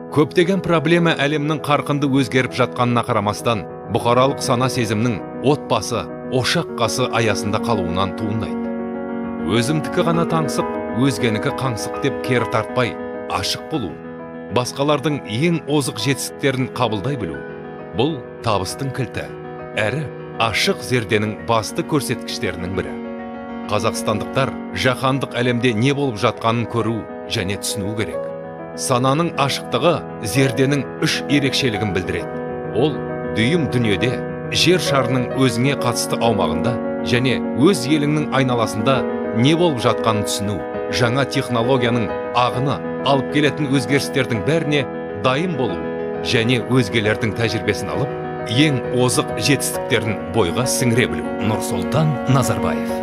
Көптеген проблема әлемнің қарқынды өзгеріп жатқанына қарамастан, бұқаралық сана сезімнің отбасы, ошақ қасы аясында қалуынан туындайды. Өзімдікі ғана таңсық, өзгенікі қаңсық деп кері тартпай, ашық болу, басқалардың ең озық жетістіктерін қабылдай білу — бұл табыстың кілті әрі ашық зерденің басты көрсеткіштерінің бірі. Қазақстандықтар жаһандық әлемде не болып жатқанын көру және түсіну керек. Сананың ашықтығы зерденің үш ерекшелігін білдіреді. Ол дүйім дүниеде, жер шарының өзіңе қатысты аумағында және өз еліңнің айналасында не болып жатқанын түсіну, жаңа технологияның ағыны алып келетін өзгерістердің бәріне дайын болу және өзгелердің тәжірибесін алып, ең озық жетістіктерін бойға сіңіре білу. Нұрсұлтан Назарбаев.